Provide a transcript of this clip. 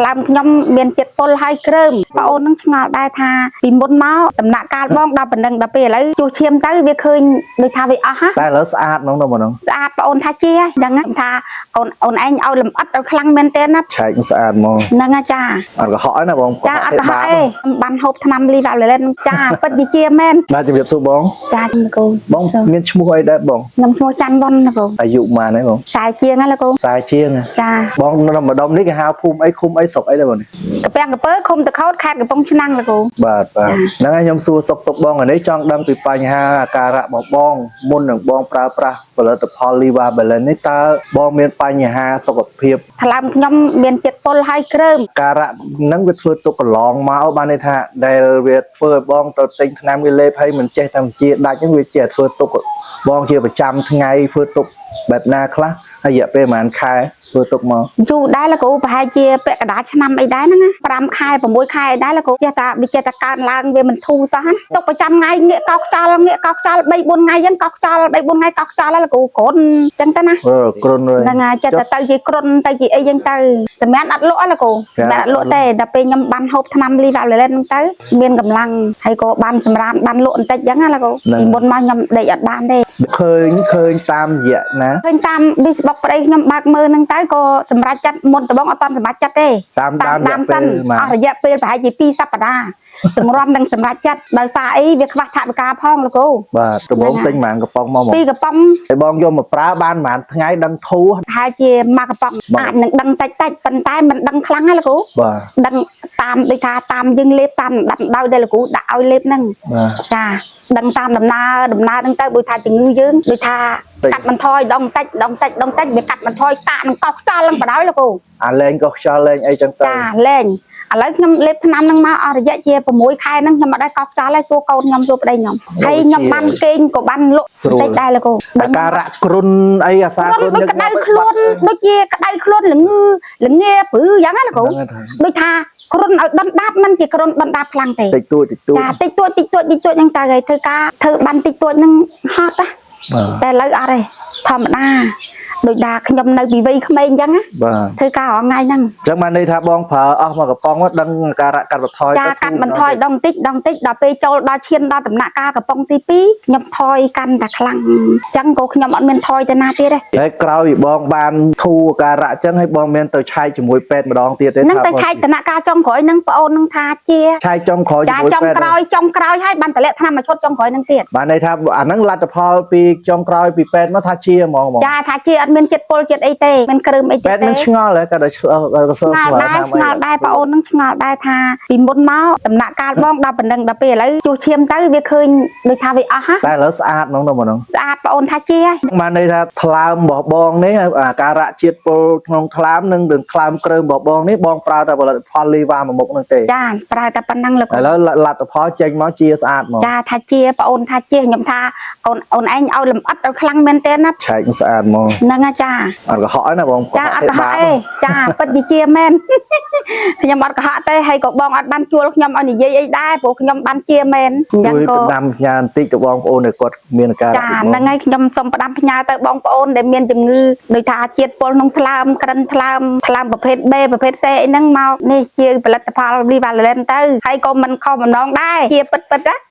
ថ្លើមខ្ញុំមានជាតិពុលហើយគ្រើមបងអូននឹងឆ្ងល់ដែរថាពីមុនមកដំណាក់កាលបងដល់ប៉ុណ្ណឹងដល់ពេលឥឡូវជួសឈាមទៅវាឃើញដូចថាវាអស់ហ่ะ តែឥឡូវស្អាតហ្មងដល់ហ្មង ស្អាតបងអូនថាជាហ្នឹងណាថាអូនអូនឯងឲ្យលំអិតឲ្យខ្លាំងមែនទែនណា ឆែកស្អាតហ្មង ហ្នឹងណាចា អត់កុហកឯណាបង ចាអត់កុហកទេបានហូបថ្នាំលីវ៉ាឡេនចាពិតជាជាមែន បាទជំរាបសួរបង ចាជំរាបកូន បងមានឈ្មោះអីដែរបង ខ្ញុំឈ្មោះច័ន្ទវុនណាកូន អាយុប៉ុន្មានហើយបង ខ្សែជាងហ្នឹងណាកូន ខ្សែជាង ចា បងនៅម្ដុំនេះគេហៅភូមិអីឃុំអីស្រុកអីដែរបងនេះ កាពាំងកាពើឃុំតខោតខេត្តកំពង់ឆ្នាំងណាកូន បាទបាទហ្នឹងហើយខ្ញុំសួរសុខទុក្ខបងអានេះចង់ដឹងពីបញ្ហាអាការៈរបស់បងមុននឹងបងប្រើប្រាស់ផលិតផល Liva Balance នេះតើបងមានបញ្ហាសុខភាព ថ្លើមខ្ញុំមានជាតិពុលហើយគ្រើម ការៈហ្នឹងវាធ្វើទុកកន្លងមកបានន័យថាដែលវាធ្វើឲ្យបងទៅទិញថ្នាំវាលេបហើយមិនចេះតាមជាដាច់ហ្នឹងវាចេះធ្វើទុកបងជាប្រចាំថ្ងៃធ្វើទុកបែបណាខ្លះហើយរយៈពេលប្រហែលខែធ្វើទុកមក យូរដែរលោកគ្រូប្រហែលជាពាក់កណ្ដាលឆ្នាំអីដែរហ្នឹងណា5ខែ6ខែអីដែរលោកគ្រូចេះតែវាចេះតែកើនឡើងវាមិនធូរសោះណាទុកប្រចាំថ្ងៃងាកកោសខ្យល់ងាកកោសខ្យល់3 4ថ្ងៃហ្នឹងកោសខ្យល់3 4ថ្ងៃកោសខ្យល់ហើយលោកគ្រូគ្រុនអញ្ចឹងទៅណា អឺគ្រុនហើយ ហ្នឹងហើយចេះតែទៅជាគ្រុនទៅជាអីចឹងទៅសម្រាប់អត់លក់ហ៎លោកគ្រូសម្រាប់អត់លក់ទេដល់ពេលខ្ញុំបានហូបថ្នាំលីវ៉ាឡេនហ្នឹងទៅមានកម្លាំងហើយក៏បានសម្រានបានលក់បន្តិចចឹងណាលោកគ្រូពីមុនមកខ្ញុំដេកអត់បានទេ ឃើញឃើញតាមរយៈណា ឃើញតាម Facebook ប្តីខ្ញុំបើកមើលហ្នឹងទៅក៏សម្រេចចិត្តមុនដំបូងអត់ទាន់សម្រេចចិត្តទេ តាមដានរយៈ សិ ពេលមក អស់រយៈពេលប្រហែលជា2សប្តាហ៍ទម្រាំនឹងសម្រេចចិត្តដោយសារអីវាខ្វះថវិកាផងលោកគ្រូ បាទដំបូងទិញប្រហែលកំប៉ុងមកមក ពីរកំប៉ុង ហើយបងយកមកប្រើបានប្រហែលថ្ងៃដឹងធូរ ប្រហែលជាមួយកំប៉ុង បាទ អាចនឹងដឹងតិចតិចប៉ុន្តែមិនដឹងខ្លាំងទេលោកគ្រូ បាទ ដឹងតាមដូចថាតាមយើងលេបតាមដាប់ដោយដែលលោកគ្រូដាក់ឲ្យលេបហ្នឹង បាទ ចាដឹងតាមដំណើរដំណើរហ្នឹងទៅដូចថាជំងឺយើងដូចថា តិច កាត់បន្ថយដងតិចដងតិចដងតិចវាកាត់បន្ថយតាកនឹងកោសខ្យល់ហ្នឹងបណ្ដោយលោកគ្រូ អាលែងក៏ខ្យល់លែងអីចឹងទៅ ចាលែងឥឡូវខ្ញុំលេបថ្នាំហ្នឹងមកអស់រយៈជា6ខែហ្នឹងខ្ញុំអត់ដែរកោសខ្យល់ទេសួរកូនខ្ញុំសួរប្តីខ្ញុំហើយខ្ញុំបានគេងក៏បានលក់បន្តិចដែរលោកគ្រូ អាការៈគ្រុនអីអាសា គ្រុនដូចក្តៅខ្លួនដូចជាក្តៅខ្លួនល្ងឺល្ងាព្រឺយ៉ាងណាលោកគ្រូ ហ្នឹងហើយថា ដូចថាគ្រុនឲ្យដុនដាបមិនជាគ្រុនដុនដាបខ្លាំងទេ តិចតួចតិចតួច ចាតិចតួចតិចតួចតិចតួចហ្នឹងតើហើយធ្វើការធ្វើបានតិចតួចហ្នឹងហត់ណា បាទ តែឥឡូវអត់ទេធម្មតាដូចថាខ្ញុំនៅពីវ័យក្មេងអញ្ចឹងណា បាទ ធ្វើការរាល់ថ្ងៃហ្នឹង អញ្ចឹងបានន័យថាបងប្រើអស់មកកំប៉ុងមកដឹងអាការៈកាត់បន្ថយ ចា ទៅ កាត់បន្ថយដងតិចដងតិចដល់ពេលចូលដល់ឈានដល់ដំណាក់កាលកំប៉ុងទី2ខ្ញុំថយកាន់តែខ្លាំងអញ្ចឹងក៏ខ្ញុំអត់មានថយទៅណាទៀតទេ ហើយក្រោយពីបងបានធូរអាការៈអញ្ចឹងហើយបងមានទៅឆែកជាមួយពេទ្យម្ដងទៀតទេ ហ្នឹងទៅ ថាបង ឆែកដំណាក់កាលចុងក្រោយហ្នឹងប្អូនហ្នឹងថាជា ឆែកចុងក្រោយ ចា ជាមួយពេទ្យ ចុងក្រោយចុងក្រោយហើយបានតម្លាក់ថ្នាំមួយឈុតចុងក្រោយហ្នឹងទៀត បានន័យថាអាហ្នឹងលទ្ធផលពីចុងក្រោយពីពេទ្យមកថាជាហ្មងហ្មង ចាថាជាអត់មានចិត្តពុលចិត្តអីទេមានគ្រើមអីទៀត ពេទ្យ ទេ នឹងឆ្ងល់ហ៎គាត់ដល់ឆ្ងល់ក៏សួរ ឆ្ងល់ដែរឆ្ងល់ដែរប្អូនហ្នឹងឆ្ងល់ដែរថាពីមុនមកដំណាក់កាលបងដល់ប៉ុណ្ណឹងដល់ពេលឥឡូវជួសឈាមទៅវាឃើញដូចថាវាអស់ហ่ะ តែឥឡូវស្អាតហ្មងដល់ហ្មង ស្អាតប្អូនថាជាហើយ បានន័យថាថ្លើមរបស់បងនេះអាការៈជាតិពុលក្នុងថ្លើមនិងនឹងថ្លើមគ្រើមរបស់បងនេះបងប្រើតែផលិតផលលីវ៉ាមួយមុខហ្នឹងទេ ចាប្រើតែប៉ុណ្ណឹងលោក ឥឡូវលទ្ធផលចេញមកជាស្អាតហ្មង ចាថាជាប្អូនថាជាខ្ញុំថាអូនអូនឯងឲ្យលំអិតឲ្យខ្លាំងមែនទែនណា ឆែកស្អាតហ្មង ហ្នឹងណាចា អត់កុហកឯណាបង ចាអត់កុហកទេចាពិតជាជាមែន ខ្ញុំអត់កុហកទេហើយក៏បងអត់បានជួលខ្ញុំឲ្យនិយាយអីដែរព្រោះខ្ញុំបានជាមែនអញ្ចឹង ជួយ ក៏ ផ្ដាំផ្ញើបន្តិចទៅបងប្អូនដែលគាត់មានអាការៈ ចាហ្នឹងហើយខ្ញុំសូមផ្ដាំផ្ញើទៅបងប្អូនដែលមានជំងឺដូចថាជាតិពុលក្នុងថ្លើមក្រិនថ្លើមថ្លើមប្រភេទ B ប្រភេទ C អីហ្នឹងមកនេះជាផលិតផលលីវ៉ាឡេនទៅហើយក៏មិនខុសបំណងដែរជាពិតៗណា